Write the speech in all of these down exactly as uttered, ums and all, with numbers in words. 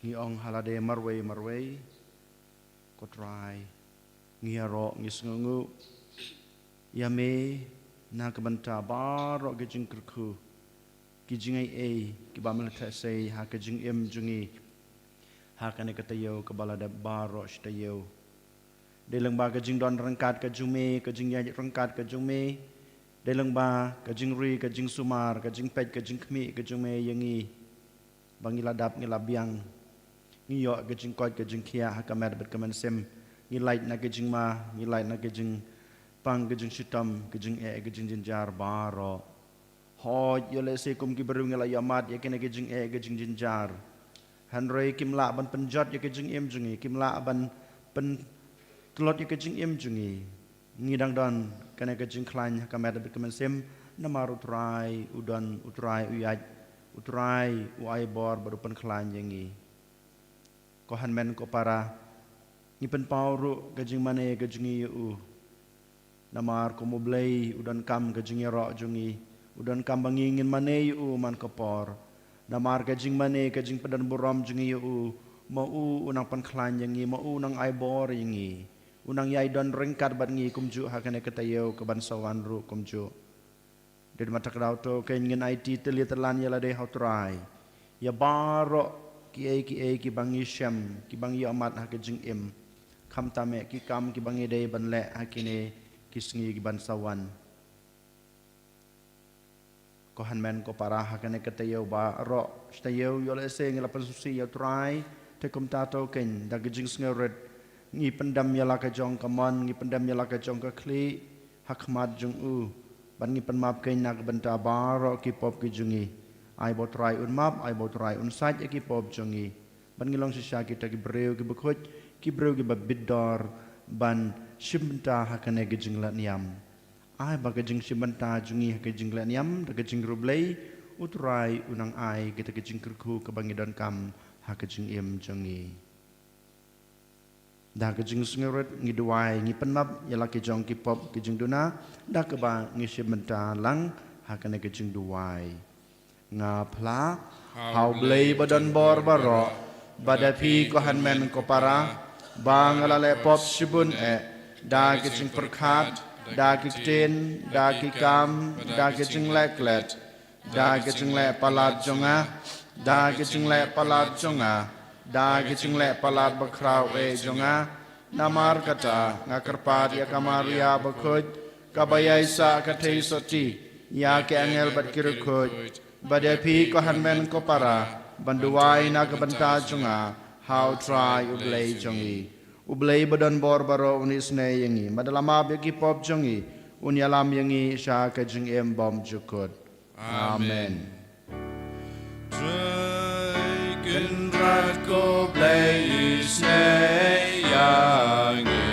Ngi ong ha lade marwei marwei, ko Trai, ngi ïaroh, ngi sngewnguh ïa me na ka bynta baroh ki jingkyrkhu, ki jingaiei kiba me la theh sei ha ka jingim jong ngi ha kane ka taïew kaba la dep baroh shi taïew. Dei lyngba ka jingdon ryngkat ka jong me, ka jingïaid ryngkat ka jong me. Dei lyngba ka jingri, ka jingsumar, ka jingpeit, ka jingkhmih ka jong me ïa ngi, ba ngi la dap, ngi la biang, ngi ïoh ka jingkoit ka jingkhiah ha ka met bad ka mynsiem. Ngi lait na ka jingma, ngi lait na ka jingpang, ka jingshitom, ka jingeh, ka jingjynjar baroh. Hooid, ïoh lehse kum ki briew ngi la ïohmad ïa kane ka jingeh, ka jingjynjar, hynrei kim lah ban pynjot ïa ka jingim jong ngi, kim lah ban pyntlot ïa ka jingim jong ngi. Ngi dang don kane ka jingkhlaiñ ha ka met bad ka mynsiem, namar u Trai u don, u Trai u ïaid, u Trai u ai bor bad u pynkhlaiñ ïa ngi. Ko hynmen ko para, ngi pynpaw ruh ka jingmane ka jong ngi ïa u. Namar kum u Blei u donkam ka jingïaroh jong ngi, u donkam ba ngi ngin mane ïa u man ka por. Namar ka jingmane, ka jingpyndonburom jong ngi ïa u, ma u u nang pynkhlaiñ ïa ngi, ma u u nang ai bor ïa ngi, u nang ïai don ryngkat bad ngi kumjuh ha kane ka taïew kaban sa wan ruh kumjuh. Dei ma ta ka daw to kein ngin aiti tylli tyllan ïa lade ha u Trai ïa baroh kiei kiei kiba ngi shem, kiba ngi ïohmad ha ka jingim, khamtam eh ki kam kiba ngi dei ban leh ha kine ki sngi kiban sa wan. Ko hynmen ko para, ha kane ka taïew baroh shi taïew, ïoh lehse ngi la pynsngewsih ïa u Trai, te kumta to kein da ka jingsngewrit ngi pyndem ïa la ka jong ka mon, ngi pyndem ïa la ka jong ka khlieh ha khmat jong u, bad ngi pynmap kein na ka bynta baroh ki pop ki jong ngi. Ai ba u Trai un map, ai ba u Trai un sait ïa ki pop jong ngi, bad ngi long shisha kita ki briew kiba khuid, ki briew kiba bit dor ban shim bynta ha kane ka jinglehniam. Ai ba ka jingshim bynta jong ngi ha ka jinglehniam da ka jingriewblei, u Trai u nang ai kita ka jingkyrkhu kaba ngi donkam ha ka jingim jong ngi. Da ka jingsngewrit ngi duwai, ngi pynmap ïa la ki jong ki pop ki jingduna, da kaba ngi shim bynta lang ha kane ka jingduwai. Nga phla ha u Blei ba don bor baroh, bad ïa phi ko hynmen ko para, ba nga la leh pop shibun eh, da ki jingpyrkhat, da ki ktien, da ki kam, da ki jingleh klet, da ki jingleh palat jong nga, da ki jingleh palat jong nga, da ki jingleh palat bakhraw eh jong nga. Namar kata nga kyrpad ïa ka Maria bakhuid, kaba ïai sah ka theisotti, ïa ki angel bad ki riewkhuid, bad ïa phi ko hynmen ko para, ban duwai na ka bynta jong nga ha u Trai u Blei jong ngi. U Blei ba don bor baroh un isynei ïa ngi, bad da la map ïa ki pop jong ngi, un ïalam ïa ngi sha ka jingim bymjukut. Amen. Trai Kynrad ko Blei isynei ïa ngi.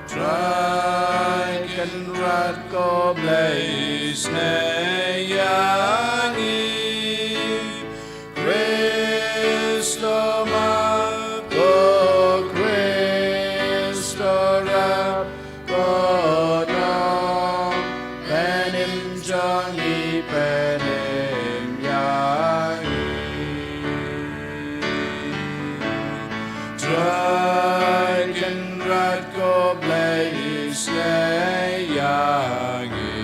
Trai Kynrad ko Blei isynei ïa ngi. Khristo map, ko Khristo rap, ko nongpynim jong ngi, pynim ïa ngi. Trai Kynrad ko Blei isynei ïa ngi.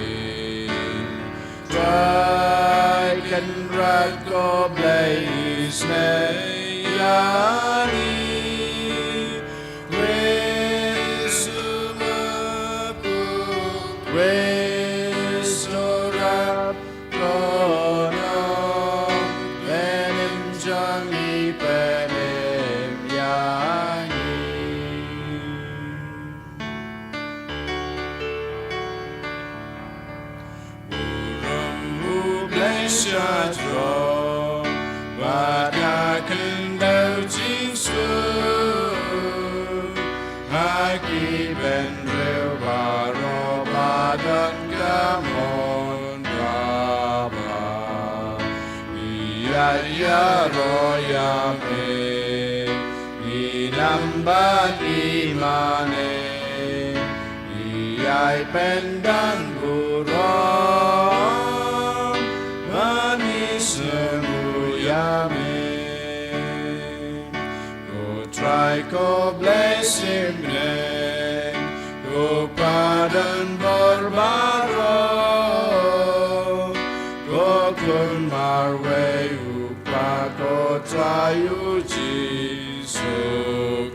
Trai Kynrad ko Blei isynei ïa ngi. Khristo map, Khristo rap, ko nongpynim jong ngi, pynim ïa ngi. Burom u Blei sha jrong, bad ka khyndew jingsuk, ha ki bynriew baroh ba don ka mon kaba ïaid ïaroh ïa me. Ngi nam bad ngi mane, ngi ïai pyndan burom, ba ngi sngewbha ïa me. Ai ko Blei Symbai, ko Pa don bor baroh, ko Khun marwei u Kpa, ko Trai u Jisu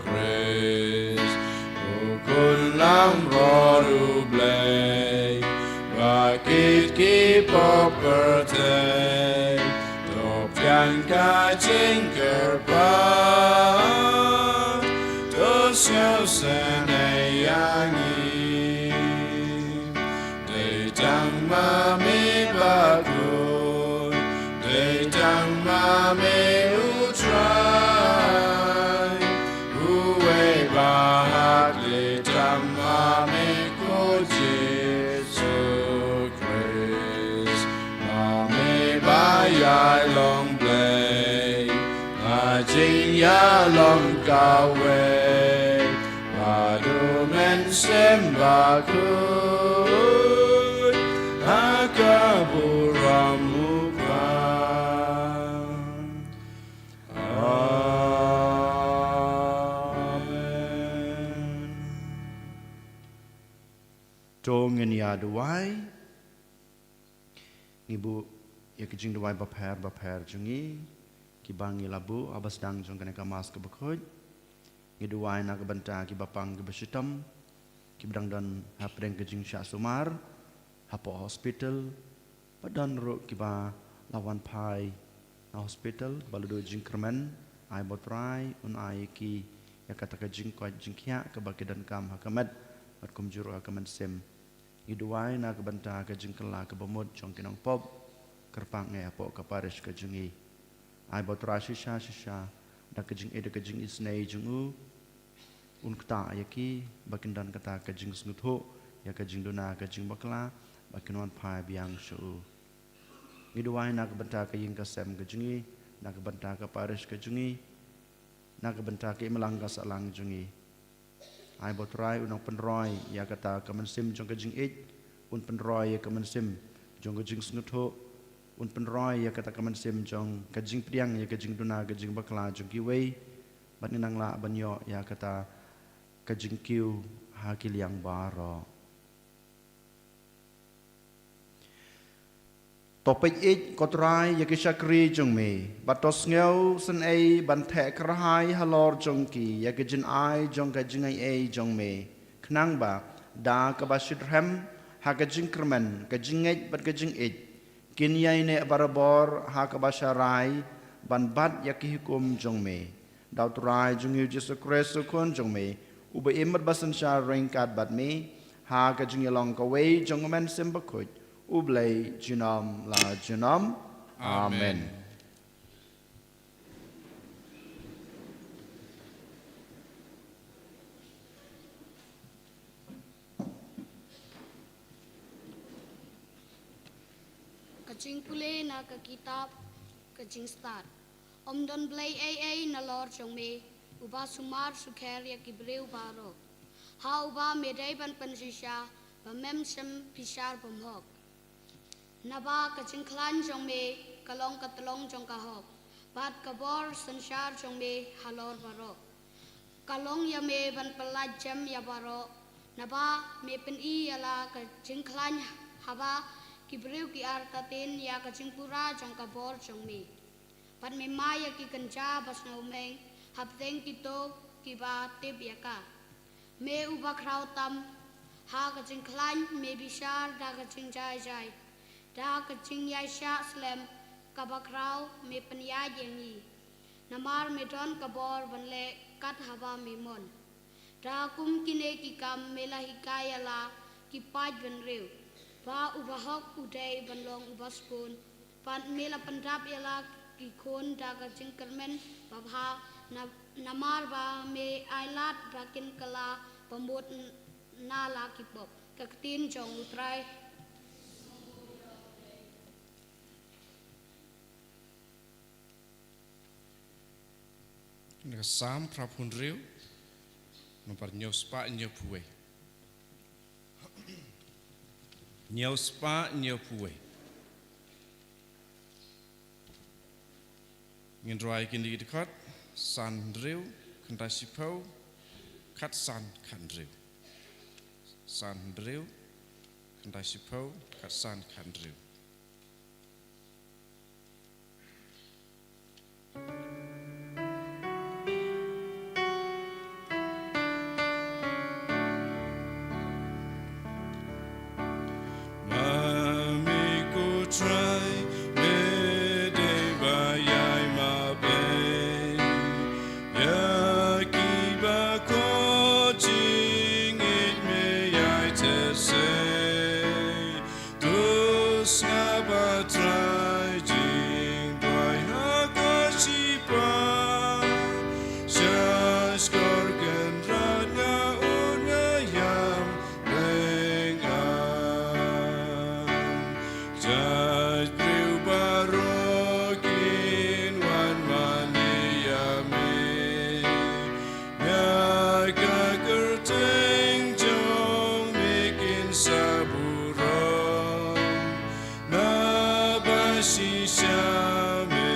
Khrist, u Khun langbrot u Blei, ba kit ki pop pyrthei, to pdiang ka jingkyrpad, to sngewsynei ïa ngi. Dei tang ma me bakhuid, dei tang ma me u Trai, uwei ba hak, dei tang ma me ko Jisu Khrist, ma me ba ïai long Blei, ha jingïalong kawei, bad u Mynsiem Bakhuid, ha ka burom u Kpa. Amen. To ngin ïa duwai. Ngi buh ïa ki jingduwai bapher bapher jong ngi, kiba ngi la buh haba sdang jong kane ka Mass kaba khuid. Ngi duwai na ka bynta kiba pang kiba shitom, kiba dang don hapdeng ka jingshah sumar hapoh hospital, bad don ruh kiba la wan phai na hospital ba la duh jingkyrmen. Ai ba u Trai un ai ïa ki ïa kata ka jingkoit jingkhiah kaba ki donkam ha ka met bad kumjuh ruh ha ka mynsiem. Ngi duwai na ka bynta ka jingkylla kaba mut jong ki nongpop, kyrpang eh hapoh ka parish ka jong ngi. Ai ba u Trai shisha shisha da ka jingïeit da ka jingisynei jong u, un ktah ïa ki ba kin don kata ka jingsngewthuh ïa ka jingduna ka jingbakla, ba kin wan phai biang sha u. Ngi duwai na ka bynta ka ïing ka sem ka jong ngi, na ka bynta ka parish ka jong ngi, na ka bynta ka imlang ka sahlang jong ngi. Ai ba u Trai un nang pynroi ïa kata ka mynsiem jong ka jingïeit, un pynroi ïa ka mynsiem jong ka jingsngewthuh, un pynroi ïa kata ka mynsiem jong ka jingpdiang ïa ka jingduna ka jingbakla jong kiwei, bad ngin nang lah ban ïoh ïa kata ka jingkiew ha ki liang baroh. To peit ïeit ko Trai ïa ki shakri jong me, bad to sngewsynei ban theh kyrhai halor jong ki ïa ki jingai jong ka jingaiei jong me, khnang ba da kaba shitrhem ha ka jingkyrmen, ka jingngeit bad ka jingïeit, kin ïaineh barabor ha kaba sharai ban bat ïa ki hukum jong me. Da u Trai jong ngi u Jisu Khrist u Khun jong me, uba im bad ba synshar ryngkat bad me ha ka jingïalong kawei jong u Mynsiem Bakhuid, U Blei junom la junom. Amen. Amen. Ka jingpule na ka kitab Ka Jingstad. Ym don blei ei ei nalor jong me, uba sumar sukher ïa ki briew baroh, ha uba me dei ban pynshisha ba mem shym bishar bymhok. Naba ka jingkhlaiñ jong me ka long ka tlong jong ka hok, bad ka bor synshar jong me halor baroh ka long ïa me ban pyllait jem ïa baroh. Naba me pyni ïa la ka jingkhlaiñ haba ki briew ki artatien ïa ka jingpura jong ka bor jong me, bad me mai ïa ki kynja ba sngewmeng hapdeng kito kiba tip ïa ka. Me uba khraw tam, ha ka jingkhlaiñ me bishar da ka jingjai jai, da ka jingïaishah slem kaba khraw me pynïaid ïa ngi. Namar me don ka bor ban leh kat haba me mon. Da kum kine ki kam me la hikai ïa la ki paid bynriew, ba u bahok u dei ban long u baskun, bad me la pyndap ïa la ki khun da ka jingkyrmen babha, na, namar ba me ailad ba kin kylla bamut n-, na la ki pop. Ka ktien jong u Trai. Na ka Salm phra phew hynriew, nombar hynñiew spah hynñiew phew wei. Hynñiew spah hynñiew phew wei. Ngin rwai kine ki dkhot, san hynriew, khyndai shiphew, khatsan khathynriew. San hynriew, khyndai shiphew, khatsan khathynriew. Ma me ko Trai, me dei ba ïai map ei ïa kiba khot jingngeit me ïai teh sei. To sngap, ah Trai, jingduwai ha ka shiphang. Sha shkor Kynrad nga ud nga ïam lyngngoh. Jait briew baroh kin wan mane ïa me. Ïa ka kyrteng jong me kin sa burom. Naba shisha me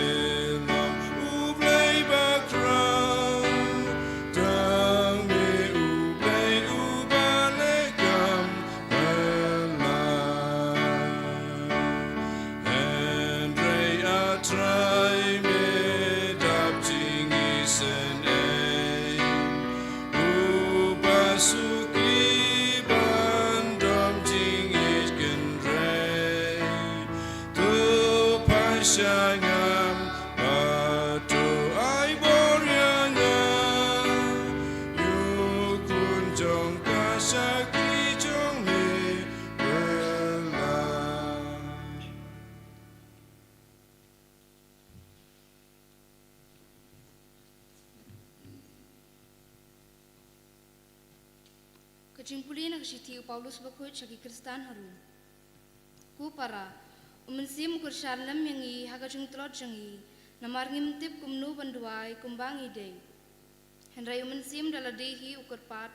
long U Blei bakhraw. Tang me U Blei uba leh kam bha. Hynrei, ah Trai, me dap jingisynei, uba suki ban dom jingngeit kynrei. To phai sha nga, bad to ai bor ïa nga. Ïoh khun jong ka shakri jong me. Ka jingpule na ka shithi u Paulus bakhuid sha ki Khristan ha Rom. Ko para, u Mynsiem u kyrshan lem ïa ngi ha ka jingtlot jong ngi, namar ngim tip kumno ban duwai kumba ngi dei. Hynrei u Mynsiem da lade hi u kyrpad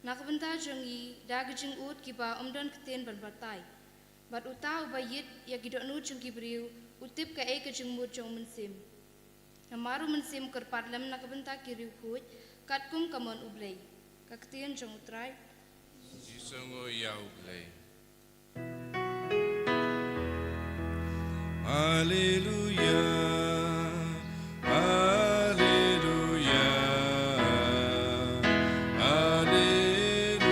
na ka bynta jong ngi da ki jingud kiba ym don ktien ban batai. Bad uta uba ïeit ïa ki dohnud jong ki briew u tip kaei ka jingmut jong u Mynsiem. Namar u Mynsiem u kyrpad lem na ka bynta ki riewkhuid katkum ka mon U Blei. Ka ktien jong U Trai. Jisu ngi ïa U Blei. Haleluya, haleluya, haleluya.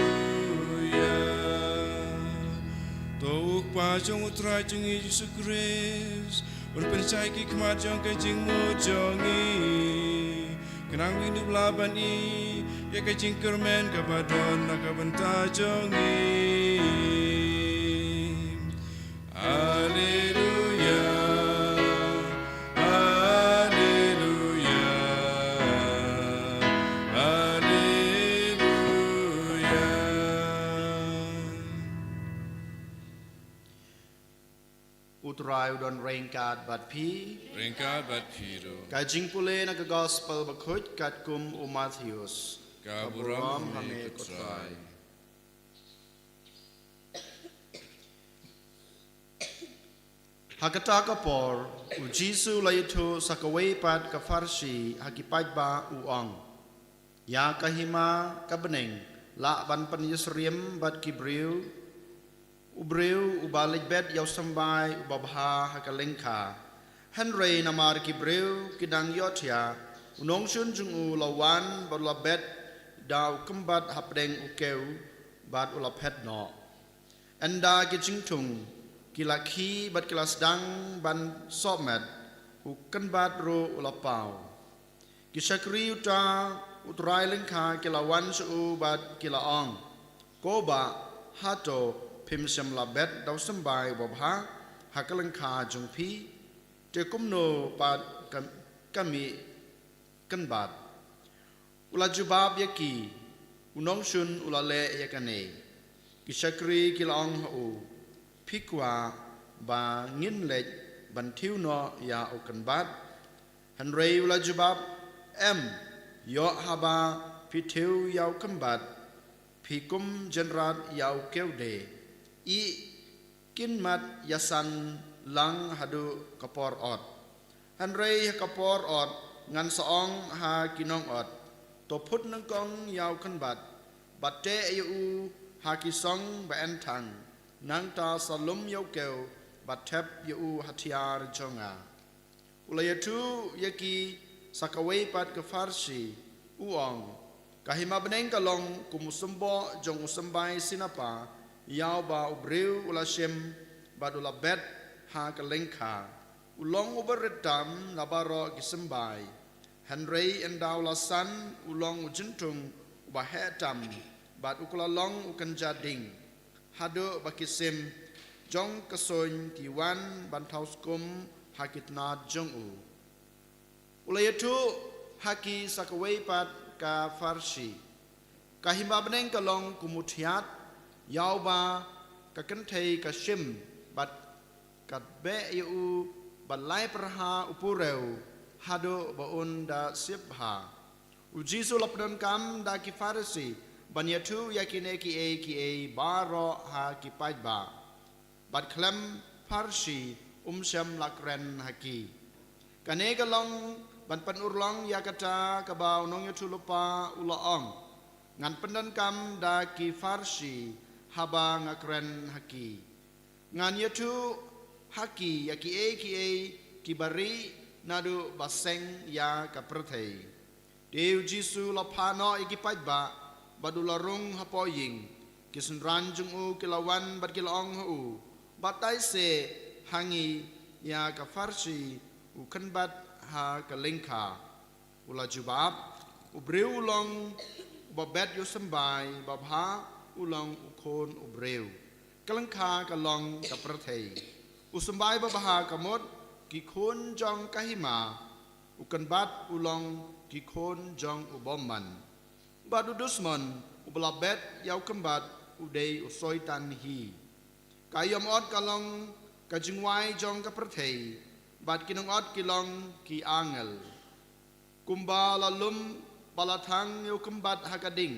To u Kpa jong U Trai jong ngi Jisu Khrist un pynshai ki khmat jong ka jingmut jong ngi. Khnang ba ngin dup lah ban ïoh ïa ka jingkyrmen kaba don na ka bynta jong ngi. Haleluya, haleluya, haleluya. U Trai u don ryngkat bad phi. Ryngkat bad phi ruh. Ka jingpule na ka Gospel bakhuid katkum u Mathaios. Ka burom ha me ko Trai. Ha kata ka por, u Jisu u la ïathuh sa kawei pat ka pharshi ha ki paidbah u ong, ïa ka hima ka bneng lah ban pynïasyriem bad ki briew. U briew uba leit bet ïa u symbai uba bha ha ka lyngkha. Hynrei namar ki briew ki dang ïohthiah, u nongshun jong u u la wan bad u la bet da u kynbat hapdeng u kew bad u la phet noh. Ynda ki jingthung ki la khih bad ki la sdang ban sohmet, u kynbat ruh u la paw. Ki shakri uta u trai lyngkha ki la wan sha u bad ki la ong, ko bah, hato phim shym la bet da u symbai uba bha ha ka lyngkha jong phi? Te kumno pat ka, ka mih kynbat? U la jubab ïa ki, u nongshun u la leh ïa kane. Ki shakri ki la ong ha u, phi kwah ba ngin leit ban thiew noh ïa u kynbat? Hynrei u la jubab, em, ïoh haba phi thiew ïa u kynbat, phi kum jynrat ïa u kew de. Ih, kin mat ïasan lang haduh ka por ot. Hynrei ha ka por ot ngan sa ong ha ki nongot, To phut nyngkong ïa u kynbat, bad teh ïa u ha ki song ba-enthang, nangta sa lum ïa u kew, bad thep ïa u ha thiar jong nga. U la ïathuh ïa ki sa kawei pat ka pharshi, u ong: Ka hima bneng ka long kum u symboh jong u symbai sinapa, ïa uba u briew u la shim, bad u la bet ha ka lyngkha. U long uba rit tam na baroh ki symbai. Hynrei ynda u la san, u long u jynthung uba heh tam, bad u kylla long u kynja ding, haduh ba ki sim jong ka suiñ ki wan ban thaw skum ha ki tnat jong u. U la ïathuh ha ki sa kawei pat ka pharshi: Ka hima bneng ka long kum u thiat, ïa uba ka kynthei ka shim, bad ka beh ïa u, bad lai pyrha u purew, haduh ba un da siep bha. U Jisu u la pyndonkam da ki Pharisi ban ïathuh ïa kine kiei kiei baroh ha ki paidbah. Bad khlem pharshi um shym la kren ha ki. Kane ka long ban pynurlong ïa kata kaba u nongïathuhlypa u la ong: Ngan pyndonkam da ki pharshi haba nga kren ha ki. Ngan ïathuh ha ki ïa kiei kiei kiba rieh naduh ba seng ïa ka pyrthei. Te u Jisu u la phah noh ïa ki paidbah, bad u la rung hapoh ïing. Ki synran jong u ki la wan bad ki la ong ha u: Batai seh ha ngi ïa ka pharshi u kynbat ha ka lyngkha. U la jubab: U briew u long uba bet ïa u symbai babha, u long u khun u briew. Ka lyngkha ka long ka pyrthei. U symbai babha ka mut ki khun jong ka hima. U kynbat u long ki khun jong u bymman. Bad u dusmon uba la bet ïa u kynbat u dei u Soitan hi. Ka ïoh mot ka long ka jingwai jong ka pyrthei, bad ki nongot ki long ki angel. Kumba la lum ba la thang ïa u kynbat ha ka ding,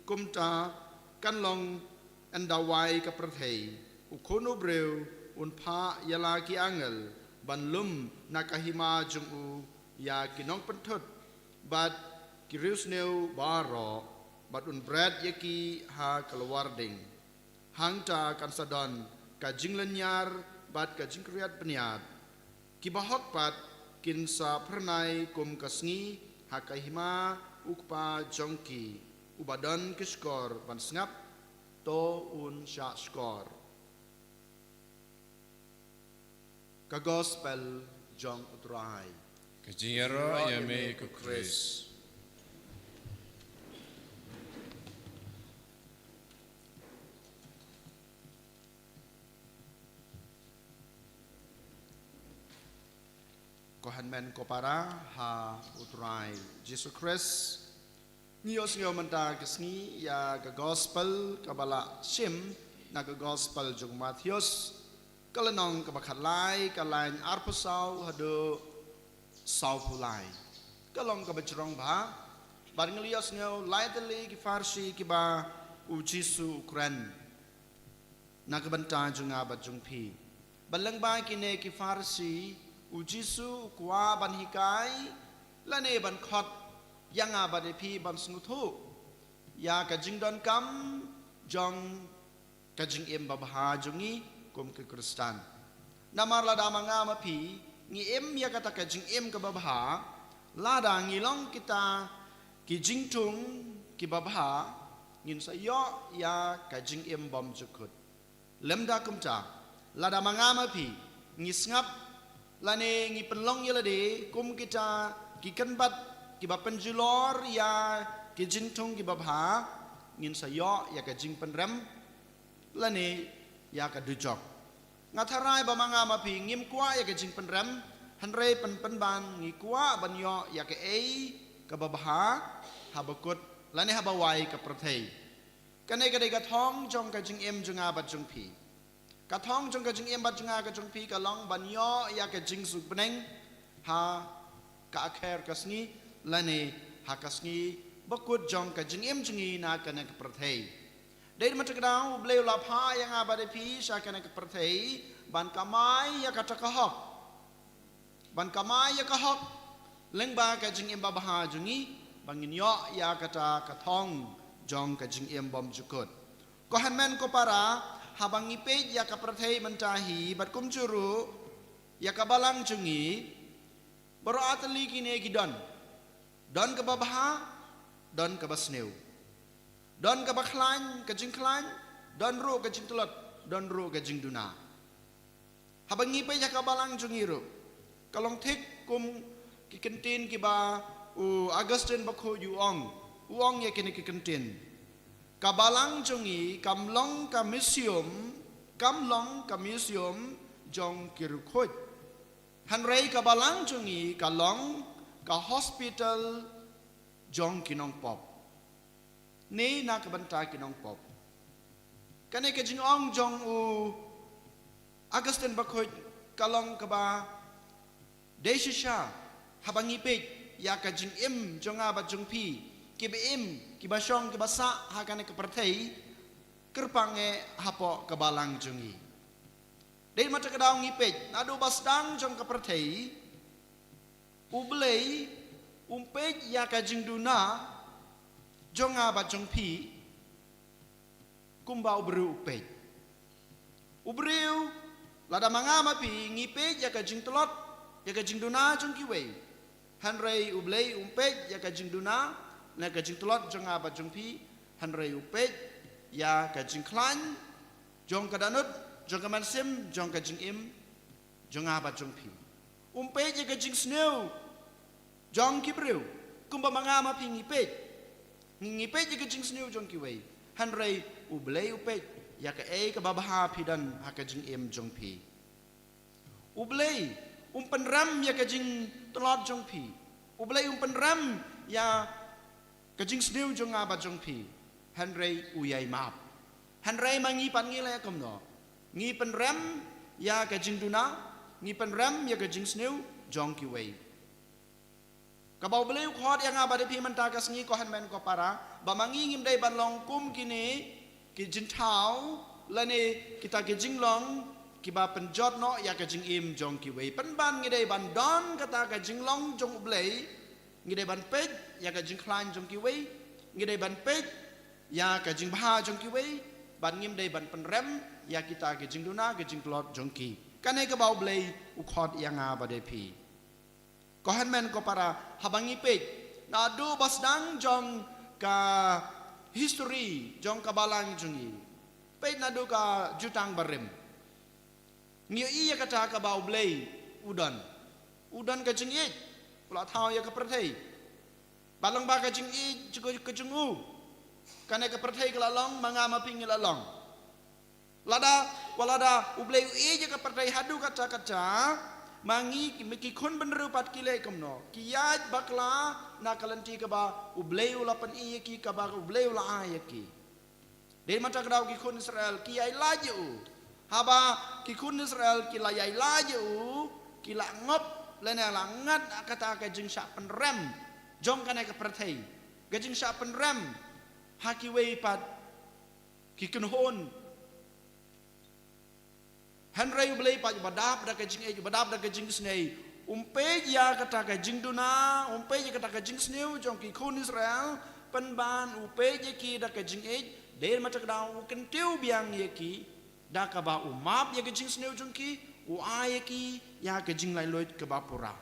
kumta kan long ynda wai ka pyrthei. U Khun u briew un phah ïa la ki angel ban lum na ka hima jong u ïa ki nongpynthut bad ki riewsniew baroh, bad un bret ïa ki ha ka lwar ding. Hangta kan sa don ka jinglynñiar bad ka jingkriat bniat. Ki bahok pat kin sa phyrnai kum ka sngi ha ka hima u Kpa jong ki. Uba don ki shkor ban sngap, to un shah shkor. Ka Gospel jong u Trai. Ka jingïaroh ïa me ko Khrist. Ko hynmen ko para ha u Trai Jisu Khrist. Ngi ïohsngew mynta ka sngi ïa ka Gospel kaba la shim na ka Gospel jong u Mathaios, ka lynnong kaba khatlai, ka lain arphew saw haduh sawphew lai. Ka long kaba jrong bha, bad ngi la ïohsngew lai tylli ki pharshi kiba u Jisu u kren na ka bynta jong nga bad jong phi. Bad lyngba kine ki pharshi, u Jisu u kwah ban hikai lane ban khot ïa nga bad ïa phi ban sngewthuh ïa ka jingdonkam jong ka jingim babha jong ngi kum ki Khristan. Namar lada ma nga ma phi ngi im ïa kata ka jingim kaba bha, lada ngi long kita ki jingthung kiba bha, ngin sa ïoh ïa ka jingim bymjukut. Lymda kumta, lada ma nga ma phi ngi sngap lane ngi pynlong ïa lade kum kita ki kynbat kiba pynjulor ïa ki jingthung kiba bha, ngin sa ïoh ïa ka jingpynrem lane ïa ka dujok. Nga tharai ba ma nga ma phi ngim kwah ïa ka jingpynrem, hynrei pynban ngi kwah ban ïoh ïa kaei kaba bha haba kut lane haba wai ka pyrthei. Kane ka dei ka thong jong ka jingim jong nga bad jong phi. Ka thong jong ka jingim bad jong nga ka jong phi ka long ban ïoh ïa ka jingsuk bneng ha ka akher ka sngi lane ha ka sngi bakut jong ka jingim jong ngi na kane ka pyrthei. Dei ma ta ka daw U Blei u la phah ïa nga bad ïa phi sha kane ka pyrthei ban kamai ïa kata ka hok. Ban kamai ïa ka hok lyngba ka jingim babha jong ngi, ba ngin ïoh ïa kata ka thong jong ka jingim bymjukut. Ko hynmen ko para, haba ngi peit ïa ka pyrthei mynta hi, bad kumjuh ruh ïa ka balang jong ngi, baroh artylli kine ki don. Don kaba bha, don kaba sniew. Don kaba khlaiñ, ka jingkhlaiñ, don ruh ka jingtlot, don ruh ka jingduna. Haba ngi peit ïa ka balang jong ngi ruh, ka long thik kum ki kyntien kiba u Augustine Bakhuid u ong, u ong ïa kine ki kyntien. Ka balang jong ngi kam long ka museum, kam long ka museum jong ki riewkhuid. Hynrei ka balang jong ngi ka long ka hospital jong ki nongpop. Ne na ka bynta ki nongpop. Kane ka jingong jong u Augustine Bakhuid ka long kaba dei shisha haba ngi peit ïa ka jingim jong nga bad jong phi, kiba im, kiba shong, kiba sah ha kane ka pyrthei, kyrpang eh hapoh ka balang jong ngi. Dei ma kata ka daw ngi peit, naduh ba sdang jong ka pyrthei, U Blei um peit ïa ka jingduna jong nga bad jong phi kumba u briew u peit. U briew, lada ma nga ma phi ngi peit ïa ka jingtlot, ïa ka jingduna jong kiwei. Hynrei U Blei um peit ïa ka jingduna, ne ka jingtlot jong nga bad jong phi. Hynrei u peit ïa ka jingkhlaiñ jong ka dohnud, jong ka mynsiem, jong ka jingim jong nga bad jong phi. Um peit ïa ka jingsniew jong ki briew kumba ma nga ma phi ngi peit. Ngi, ngi peit ïa ka jingsniew jong kiwei. Hynrei U Blei u peit ïa kaei kaba bha phi don ha ka jingim jong phi. U Blei um pynrem ïa ka jingtlot jong phi. U Blei um pynrem ïa ka jingsniew jong nga bad jong phi. Hynrei u ïai map. Hynrei ma ngi pat ngi leh kumno? Ngi pynrem ïa ka jingduna, ngi pynrem ïa ka jingsniew jong kiwei. Kaba U Blei u khot ïa nga bad ïa phi mynta ka sngi, ko hynmen ko para, ba ma ngi ngim dei ban long kum kine ki jingthaw lane kita ki jinglong kiba pynjot noh ïa ka jingim jong kiwei. Pynban ngi dei ban don kata ka jinglong jong U Blei. Ngi dei ban peit ïa ka jingkhlaiñ jong kiwei, ngi dei ban peit ïa ka jingbha jong kiwei, bad ngim dei ban pynrem ïa kita ka jingduna, ka jingtlot jong ki. Kane kaba U Blei u khot ïa nga bad ïa phi. Ko hynmen ko para, haba ngi peit naduh ba sdang jong ka history jong ka balang jong ngi, peit naduh ka jutang barim, ngi ïohi ïa kata kaba U Blei u don. U don ka jingïeit, u la thaw ïa ka pyrthei. Ba long ba ka jingïeit jong ka jong u, kane ka pyrthei ka la long, ma nga ma phi ngi la long. Lada, wat lada U Blei u ïeit ïa ka pyrthei haduh katta katta, ma ngi ki, ki khun bynriew pat ki leh kumno? Ki ïaid bakla na ka lynti kaba U Blei u la pyni ïa ki, kaba U Blei u la ai ïa ki. Dei ma kata ka daw ki khun Israel ki ïai lait ïa u. Haba ki khun Israel ki la ïai lait ïa u, ki la ngop lane la ngat kata ka jingshah pynrem jong kane ka pyrthei, ka jingshah pynrem ha kiwei pat ki kynhun. Hynrei U Blei pat u ba dap da ka jingïeit, u ba dap da ka jingisnei. Um peit ïa kata ka jingduna, um peit ïa kata ka jingsniew jong ki khun Israel, pynban u peit ïa ki da ka jingïeit. Dei ma kata ka daw u kyntiew biang ïa ki da kaba u map ïa ka jingsniew jong ki, u ai ïa ki ïa ka jinglaitluid kaba pura.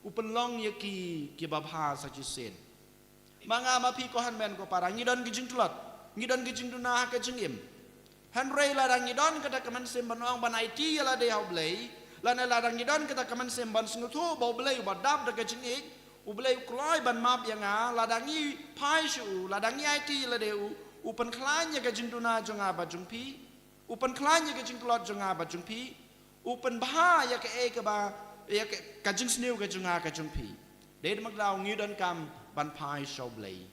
U pynlong ïa ki kiba bha sa shisien. Ma nga ma phi ko hynmen ko para, ngi don ki jingtlot, ngi don ki jingduna ha ka jingim. Hynrei lada ngi don kata ka mynsiem ban ong ban aiti ïa lade ha U Blei, lane lada ngi don kata ka mynsiem ban sngewthuh ba U Blei u ba dap da ka jingïeit, U Blei u kloi ban map ïa nga, lada ngi phai sha u, lada ngi aiti ïa lade u, u pynkhlaiñ ïa ka jingduna jong nga bad jong phi, u pynkhlaiñ ïa ka jingtlot jong nga bad jong phi, u pynbha ïa kaei kaba, ïa ka, ka jingsniew ka jong nga ka jong phi. Dei ma kata ka daw ngi donkam ban phai sha U Blei.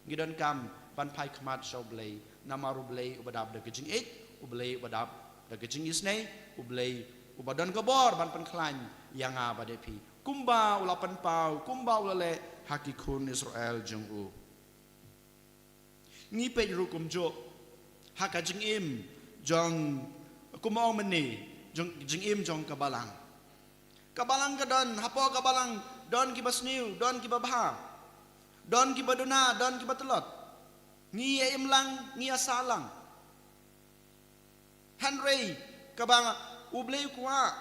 Ngi donkam ban phai khmat sha U Blei, namar U Blei u ba dap da ka jingïeit, U Blei u ba dap da ka jingisnei, U Blei u ba don ka bor ban pynkhlaiñ ïa nga bad ïa phi. Kumba u la pynpaw, kumba u la leh ha ki khun Israel jong u. Ngi peit ruh kumjuh ha ka jingim jong, kumba ong mynne, jong, jingim jong ka balang. Ka balang ka don, hapoh ka balang don kiba sniew, don kiba bha. Don kiba duna, don kiba tlot. Ngi ïa im lang, ngi ïa sah lang. Hynrei kaba U Blei u kwah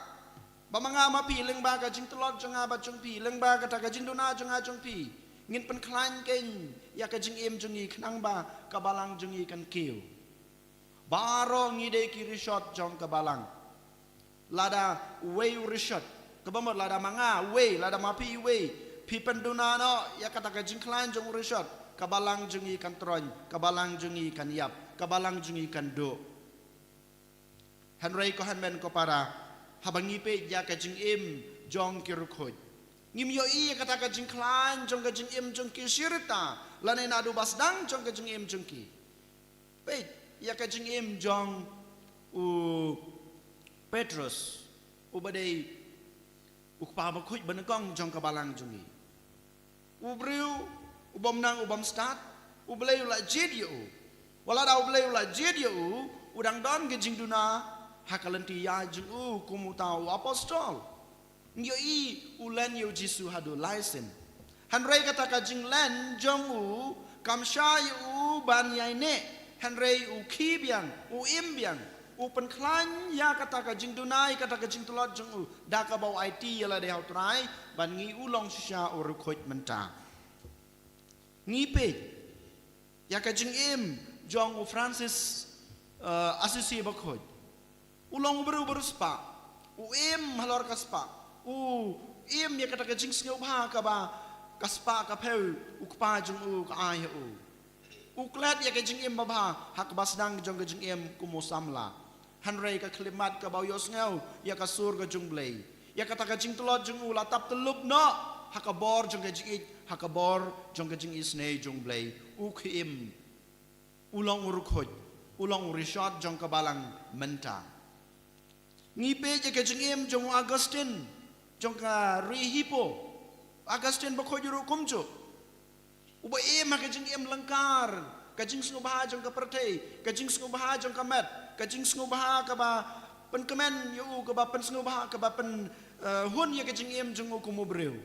ba ma nga ma phi, lyngba ka jingtlot jong nga bad jong phi, lyngba kata ka jingduna jong nga jong phi, ngin pynkhlaiñ kein ïa ka jingim jong ngi, khnang ba ka balang jong ngi kan kiew. Baroh ngi dei ki rishot jong ka balang. Lada uwei u rishot, kaba mut lada ma nga uwei, lada ma phi uwei, phi pynduna noh ïa kata ka jingkhlaiñ jong u rishot, ka balang jong ngi kan troiñ, ka balang jong ngi kan ïap, ka balang jong ngi kan duh. Hynrei ko hynmen ko para, haba ngi peit ïa ka jingim jong ki riewkhuid, ngim ïohi ïa kata ka jingkhlaiñ jong ka jingim jong ki shi rta, lane naduh ba sdang jong ka jingim jong ki. Peit ïa ka jingim jong u Petrus, uba dei u kpa bakhuid banyngkong jong ka balang jong ngi. U briew u bym nang u bym stad, U Blei u la jied ïa u. Wat la da U Blei u la jied ïa u, u dang don ka jingduna ha ka lynti ïaid jong u kum uta u apostol. Ngi ïohi u len ïa u Jisu haduh lai sien. Hynrei kata ka jinglen jong u kam shah ïa u ban ïaineh. Hynrei u khie biang, u im biang, u pynkhlaiñ ïa kata ka jingduna, ïa kata ka jingtlot jong u, da kaba u aiti ïa lade ha U Trai, ban ngi u long shisha u riewkhuid mynta. Ngi peit ïa ka jingim jong u Francis, eh, Assisi bakhuid. U long u briew ba riewspah. U im halor ka spah. U im ïa kata ka jingsngewbha kaba ka spah ka phew u kpa jong u ka ai ha u. U klet ïa ka jingim babha ha kaba sdang jong ka jingim kum u samla. Hynrei ka khyllipmat kaba u ïohsngew ïa ka sur ka jong U Blei, ïa kata ka jingtlot jong u la tap tyllup noh ha ka bor jong ka jingïeit, ha ka bor jong ka jingisynei jong U Blei. U khie im, u long u riewkhuid, u long u rishot jong ka balang mynta. Ngi peit ïa ka jingim jong u Augustine jong ka ri Hippo. Augustine bakhuid ruh kumjuh. Uba im ha ka jingim lyngkar, ka jingsngewbha jong ka pyrthei, ka jingsngewbha jong ka met, ka jingsngewbha kaba pynkmen ïa u, kaba pynsngewbha, kaba pyn, eh, hun ïa ka jingim jong u kum u briew.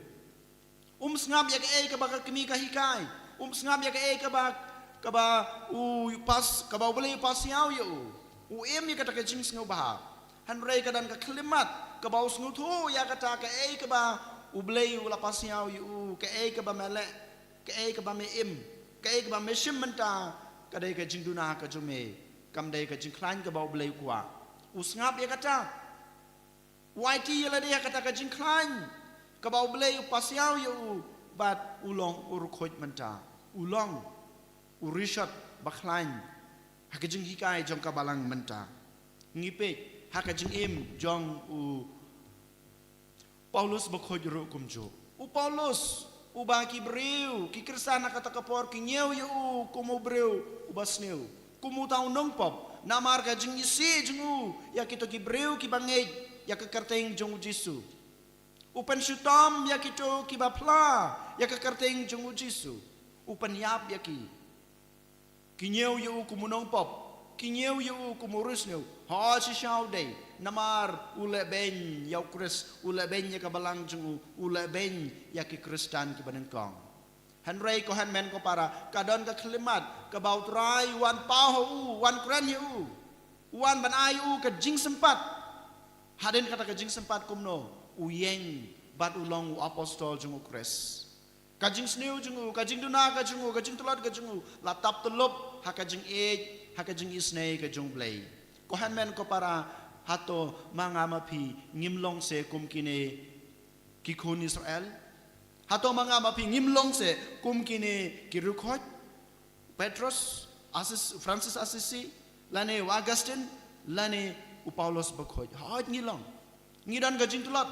Um sngap ïa kaei kaba ka kmie ka hikai. Um sngap ïa kaei kaba, kaba u pas, kaba U Blei u pasiaw ïa u. U im ïa kata ka jingsngewbha. Hynrei ka don ka khyllipmat kaba u sngewthuh ïa kata kaei kaba U Blei u la pasiaw ïa u, kaei kaba me leh, kaei kaba me im, kaei kaba me shim mynta, ka dei ka jingduna ka jong me, kam dei ka jingkhlaiñ kaba U Blei u kwah. U sngap ïa kata. U aiti ïa lade ha kata ka jingkhlaiñ kaba U Blei u pasiaw ïa u, bad u long u riewkhuid mynta. U long u rishot ba khlaiñ ha ka jinghikai jong ka balang mynta. Ngi peit ha ka jingim jong u Paulus bakhuid ruh kumjuh. U Paulus, uba ki briew, ki Khristan ha kata ka por ki ñiew ïa u kum u briew uba sniew, kum uta u nongpop, namar ka jingisih jong u ïa kito ki briew kiba ngeit ïa ka kyrteng jong u Jisu. U pynshitom ïa kito kiba phla ïa ka kyrteng jong u Jisu. U pynïap ïa ki. Ki ñiew ïa u kum u nongpop, ki ñiew ïa u kum u riewsniew. Hooid, shisha u dei, namar u lehbeiñ ïa u Khrist, u lehbeiñ ïa ka balang jong u, u lehbeiñ ïa ki Khristan kiba nyngkong. Hynrei ko hynmen ko para, ka don ka khyllipmat kaba U Trai u wan paw ha u, u wan kren ïa u, u wan ban ai ïa u ka jingsympat. Hadien kata ka jingsympat kumno, u ïeng bad u long u apostol jong u Khrist. Ka jingsniew jong u, ka jingduna ka jong u, ka jingtlot ka jong u, la tap tyllup ha ka jingïeit, ha ka jingisynei ka jong U Blei. Ko hynmen ko para, hato ma nga ma phi ngim long se kum kine ki khun Israel? Hato ma nga ma phi ngim long se kum kine ki riewkhuid? Petrus, Assis-, Francis Assisi, lane u Augustine, lane u Paulus bakhuid. Hooid, ngi long. Ngi don ka jingtlot,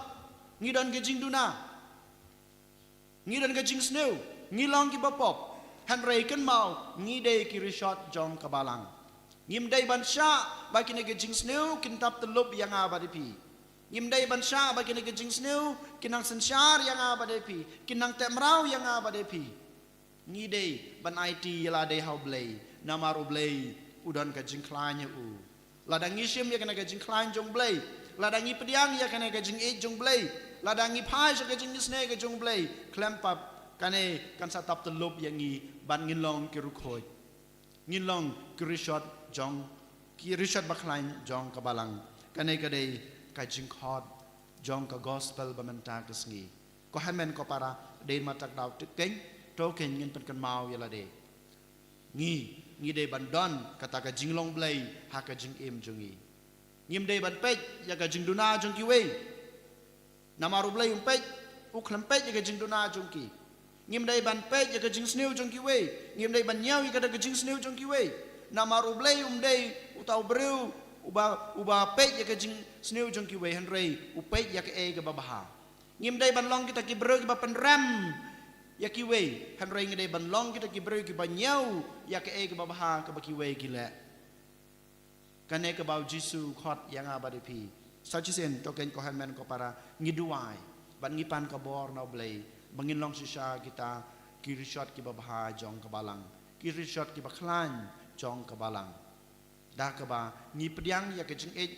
ngi don ka jingduna, ngi don ka jingsniew, ngi long kiba pop. Hynrei kynmaw, ngi dei ki rishot jong ka balang. Ngim dei ban shah ba kine ki jingsniew kin tap tyllup ïa nga bad ïa phi. Ngim dei ban shah ba kine ki jingsniew kin nang synshar ïa nga bad ïa phi, kin nang teh mraw ïa nga bad ïa phi. Ngi dei ban aiti ïa lade ha U Blei, namar U Blei u don ka jingkhlaiñ ïa u. Lada ngi shim ïa kane ka jingkhlaiñ jong U Blei, lada ngi pdiang ïa kane ka jingïeit jong U Blei, lada ngi phai sha ka jingisynei ka jong U Blei, khlem pap Kane kan sa tap tyllup ïa ngi ban ngin long ki riewkhuid. Ngin long ki riewshad jong, ki riewshad bakhlaiñ jong ka balang. Kane ka dei ka jingkhot jong ka gospel ba mynta ka sngi. Ko hynmen ko para, dei ma tak daw te keiñ, to keiñ ngin pynkynmaw ïa lade. Ngi, ngi dei ban don kata ka jinglong Blei ha ka jingim jong ngi. Ngim dei ban peit ïa ka jingduna jong kiwei. Namar U Blei um peit, u khlem peit ïa ka jingduna jong ki. Ngim dei ban peit ïa ka jingsniew jong kiwei. Ngim dei ban ñiew ïa kata ka jingsniew jong kiwei. Namar U Blei um dei uta u briew uba, uba peit ïa ka jingsniew jong kiwei, hynrei u peit ïa kaei kaba bha. Ngim dei ban long kita ki briew kiba pynrem ïa kiwei, hynrei ngi dei ban long kita ki briew kiba ñiew ïa kaei kaba bha kaba kiwei ki leh. Kane kaba U Jisu u khot ïa nga bad ïa phi. Sa shisien to keiñ ko hynmen ko para, ngi duwai bad ngi pan ka bor na U Blei ba ngin long shisha kita ki riewshad kiba bha jong ka balang, ki riewshad kiba khlaiñ jong ka balang. Da kaba ngi pdiang ïa ka jingïeit,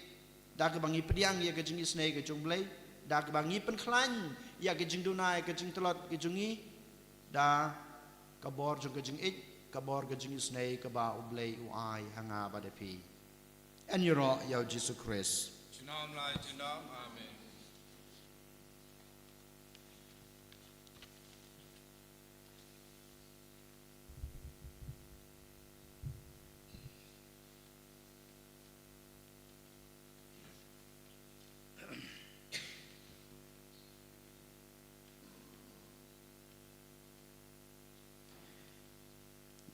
da kaba ngi pdiang ïa ka jingisynei ka jong U Blei, da kaba ngi pynkhlaiñ ïa ka jingduna ïa ka jingtlot ka jong ngi, da ka bor jong ka jingïeit, ka bor ka jingisynei kaba U Blei u ai ha nga bad ïa phi. Yn ïaroh ïa U Jisu Khrist. Junom la junom, amen.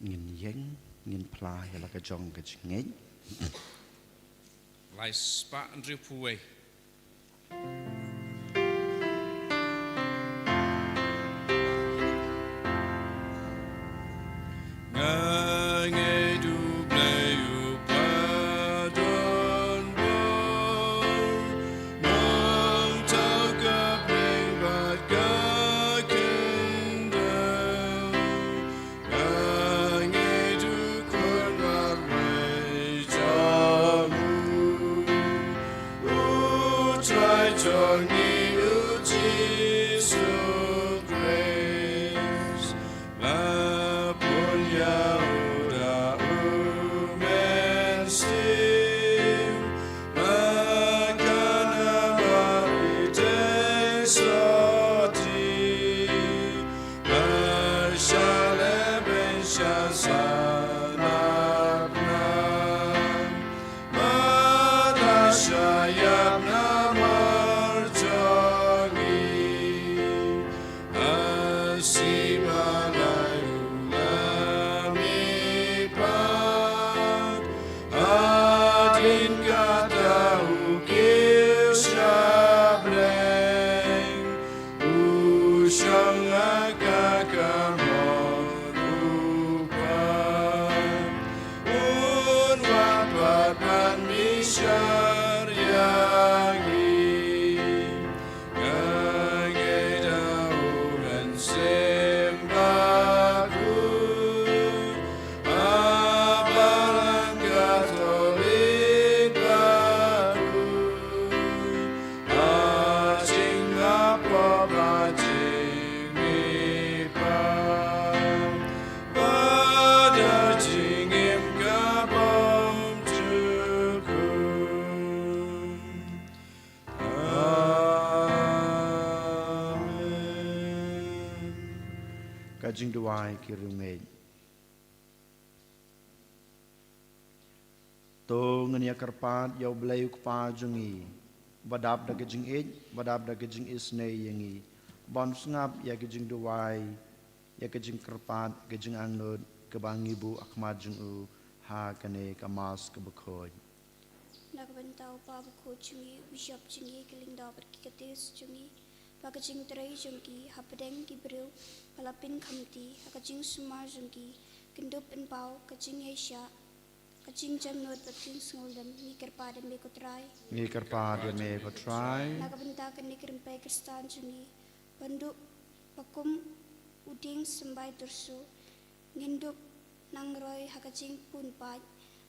Ngin ïeng, ngin phla ïa la ka jong ka jingngeit. Lai spah hynriewphew wei. Nga ngeit U Blei u ba don bor, nongthaw ka bneng bad ka kyndang. Nga ngeit U Khun marwei jong u, U Trai jong ngi U Jisu Khrist. La bun ïa u da U Mynsiem, la khan ha Mari te sotti, la shah leh beiñ sha sanad nam, bad la shah ïap namar jong ngi. Asima lai u la mihpat, hadien kata u kiew sha bneng, u shong ha ka kamon u Kpa, un wad bad ban mih shariah ngi. Nga ngeit ha U Mynsiem Bakhuid, ha Balang Katholik bakhuid, ha jingïapoh, ha jingmihpat, bad ha jingim ka bymjukut. Amen. Ka jingduwai ki riewngeit. To ngin ïa kyrpad ïa U Blei U Kpa jong ngi, ba dap da ka jingïeit, ba dap da ka jingisynei ïa ngi, ban sngap ïa ka jingduwai, ïa ka jingkyrpad, ka jingangnud kaba ngi buh ha khmat jong u ha kane ka Mass kaba khuid. Na ka bynta u Kpa Bakhuid jong ngi, u Bishop jong ngi, ka Lyngdoh bad ki Katholik jong ngi, ba ka jingtrei jong ki hapdeng ki briew ba la pynkhamti ha ka jingsumar jong ki, kan dup pynpaw ka jingïaishah, ka jingjemnud bad jingsngewlem. Ngi kyrpad ïa me ko Trai. Ngi kyrpad ïa me ko Trai. Na ka bynta kane ka rympei Khristan jong ngi, ban duh ba kum u dieng symbai tyrso, ngin dup nang roi ha ka jingpun paid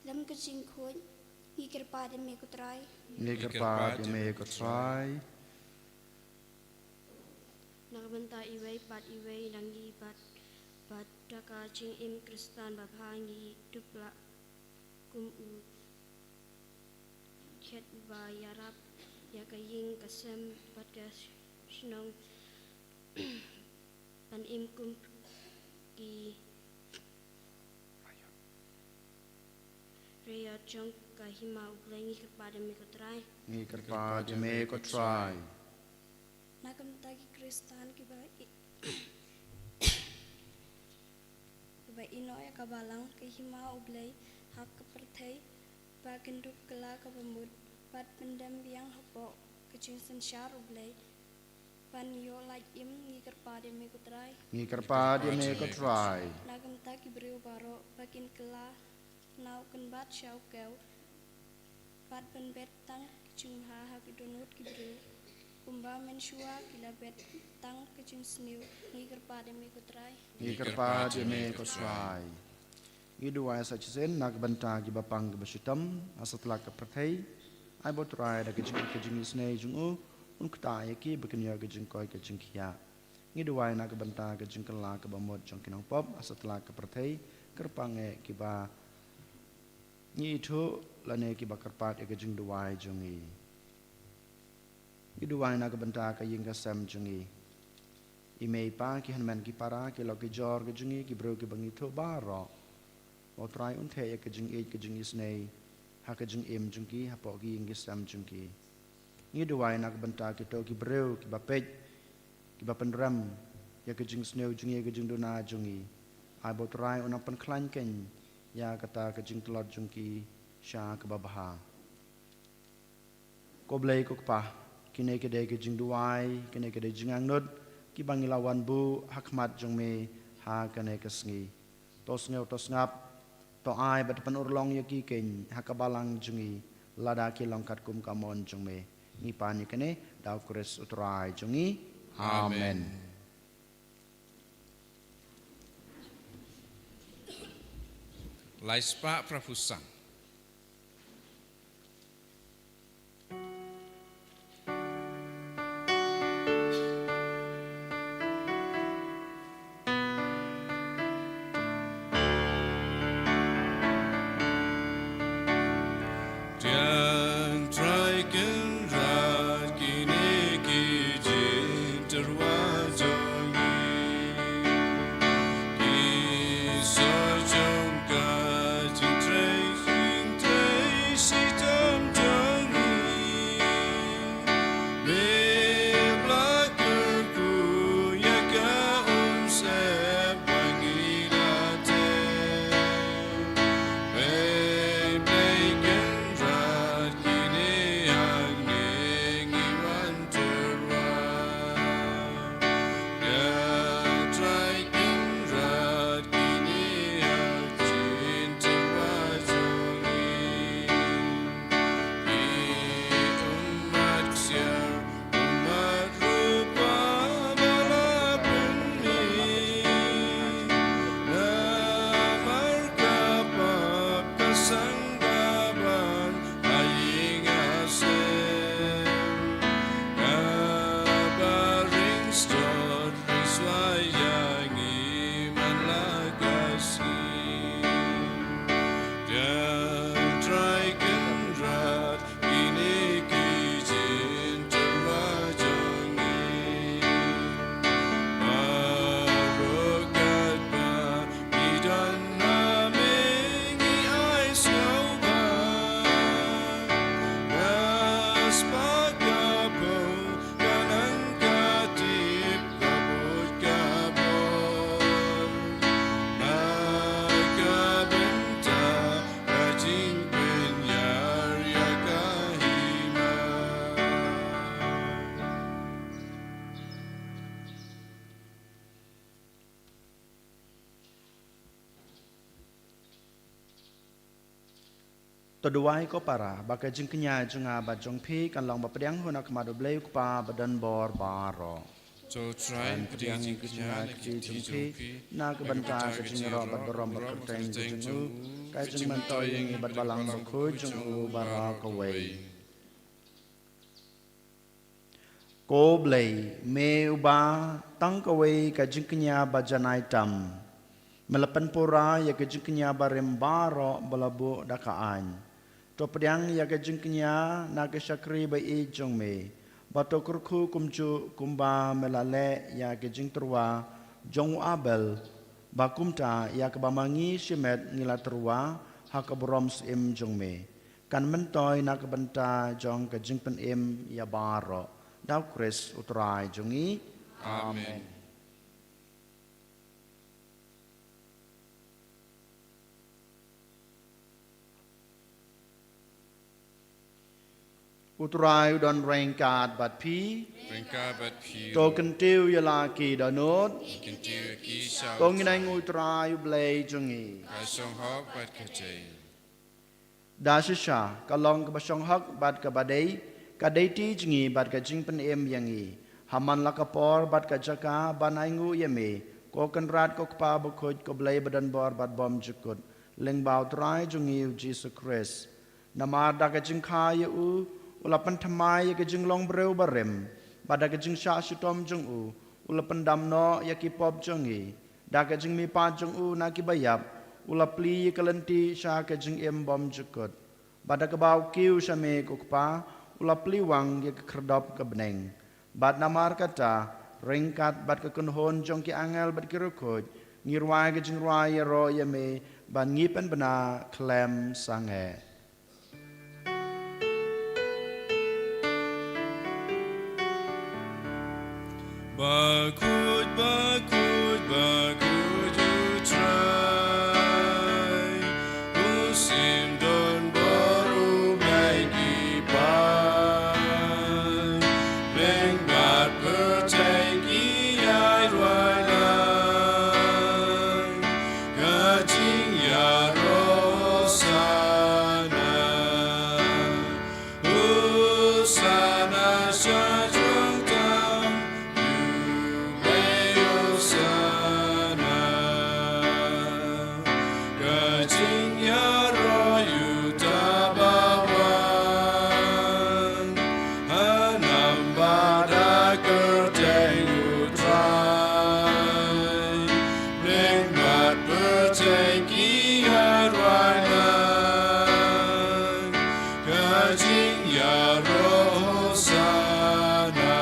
lem ka jingkhuid. Ngi kyrpad ïa me ko Trai. Ngi kyrpad ïa me ko Trai. Na ka bynta iwei pat iwei na ngi bad, bad da ka jingim Khristan babha ngi dup lah kum u khet uba ïarap ïa ka ïing ka sem bad ka shnong ban im kum ki raiot jong ka hima U Blei. Ngi kyrpad ïa me ko Trai. Ngi kyrpad ïa me ko Trai. Na ka bynta ki Khristan kiba i-, kiba ïehnoh ïa ka balang ka hima U Blei ha ka pyrthei, ba kin dup kylla kaba mut bad pyndem biang hapoh ka jingsynshar U Blei ban ïoh lait im. Ngi kyrpad ïa me ko Trai. Ngi kyrpad ïa me ko Trai. Na ka bynta ki briew baroh ba kin kylla na u kynbat sha u kew bad ban bet tang ki jingbha ha ki dohnud ki briew, kumba mynshuwa ki la bet tang ki jingsniew. Ngi kyrpad ïa me ko Trai. Ngi kyrpad ïa me ko Trai. Ngi duwai sa shisien na ka bynta kiba pang kiba shitom ha satlak ka pyrthei. Ai ba U Trai da ka jing, ka jingisynei jong u, un ktah ïa ki ba kin ïoh ka jingkoit ka jingkhiah. Ngi duwai na ka bynta ka jingkylla kaba mut jong ki nongpop ha satlak ka pyrthei, kyrpang eh kiba ngi ithuh lane kiba kyrpad ïa ka jingduwai jong ngi. Ngi duwai na ka bynta ka ïing ka sem jong ngi. I mei i pa, ki hynmen ki para, ki lok ki jor ki jong ngi, ki briew kiba ngi ithuh baroh. Ba U Trai un theh ïa ka jingïeit ka jingisynei ha ka jingim jong ki hapoh ki ïing ki sem jong ki. Ngi duwai na ka bynta kito ki briew kiba peit, kiba pynrem ïa ka jingsniew jong ngi, ïa ka jingduna jong ngi. Ai ba U Trai un nang pynkhlaiñ keiñ ïa kata ka jingtlot jong ki sha kaba bha. Ko Blei ko Kpa, kine ki dei ki jingduwai, kine ki dei jingangnud kiba ngi la wan buh ha khmat jong me ha kane ka sngi. To sngew to sngap, to ai bad pynurlong ïa ki keiñ ha ka balang jong ngi, lada ki long katkum ka mon jong me. Ngi pan ïa kane da U Khrist U Trai jong ngi. Amen. Amen. Lai spah phra phew san. Tiang Trai Kynrad, kine ki jingtyrwa jong ngi. Ki sor jong ka jingtrei, jingtrei shitom jong ngi. Me bla kyrkhu ïa ka umsyep ba ngi la teh. Me Blei Kynrad, kine hangne ngi wan tyrwa. Tiang Trai Kynrad, kine ha jingtyrwa jong ngi. Ki ummat ksiar, ummat rupa ba la pynmih. Namar ka pap ka sangbaban ha ïing ha sem. Kaba ring sdot ring swai ïa ngi man la ka sngi. Tiang Trai Kynrad, kine ki jingtyrwa jong ngi. Baroh katba ngi don ha me ngi ai sngewbha. Ka spah ka phew, ka nang ka tip, ka bud ka bor. Na ka bynta ka jingpynïar ïa ka hima. To duwai ko para, ba ka jingkñia jong nga bad jong phi kan long ba pdiang hun ha khmat U Blei U Kpa ba don bor baroh. To Trai, pdiang ïa ka jingkñia ka jong phi na ka bynta ka jingïaroh bad burom bad kyrteng ka jong u, ka jingmyntoi ïa ngi bad Balang Bakhuid jong u baroh kawei. Ko Blei, me uba tang kawei ka jingkñia ba janai tam, me la pynpura ïa ka jingkñia barim baroh ba la buh da ka aiñ. To pdiang ïa ka jingkñia na ka shakri ba ïeit jong me, bad to kyrkhu kumjuh kumba me la leh ïa ka jingtyrwa jong u Abel, ba kumta ïa kaba ma ngi shimet ngi la tyrwa ha ka burom syiem jong me. Kan myntoi na ka bynta jong ka jingpynim ïa baroh. Da U Khrist U Trai jong ngi. Amen. U Trai u don ryngkat bad phi. Ryngkat bad phi. To kyntiew ïa la ki dohnud. Kyntiew ïa ki sha. To ngin ainguh ïa U Trai U Blei jong ngi. Ka shong hok bad ka dei. Da shisha, ka long kaba shong hok bad kaba dei, ka dei ti jong ngi bad ka jingpynim ïa ngi. Ha man la ka por bad ka jaka ban ainguh ïa me, ko Kynrad, ko Kpa bakhuid, ko Blei badonbor bad bymjukut, lyngba U Trai jong ngi U Jisu Khrist. Namar da ka jingkha ïa u, u la pynthymmai ïa ka jinglong briew barim, bad da ka jingshah shitom jong u, u la pyndam noh ïa ki pop jong ngi. Da ka jingmihpat jong u na ki baïap, u la plie ïa ka lynti sha ka jingim bymjukut. Bad da kaba u kiew sha me ko Kpa, u la plie wang ïa ka khyrdop ka bneng. Bad namar kata, ryngkat bad ka kynhun jong ki angel bad ki riewkhuid, ngi rwai ka jingrwai ïaroh ïa me, bad ngi pynbna khlem sangeh. Bakhuid, bakhuid, bakhuid U Trai, u Syiem donbor, u Blei ki paid. Lyngba pyrthei ki ïai rwai lang ka jingïaroh Hosana. Hosana sha jrong tam, U Blei Hosana. Ka jingïaroh ïa uta ba wan ha nambat da kyrteng U Trai. Lyngba pyrthei ki ïai rwai lang ka jingïaroh Hosana.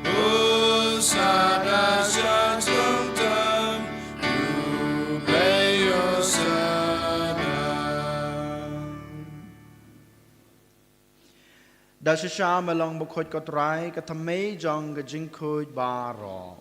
Hosana sha jrong tam, U Blei Hosana. Da shisha me long bakhuid ko Trai, ka thymmei jong ka jingkhuid baroh.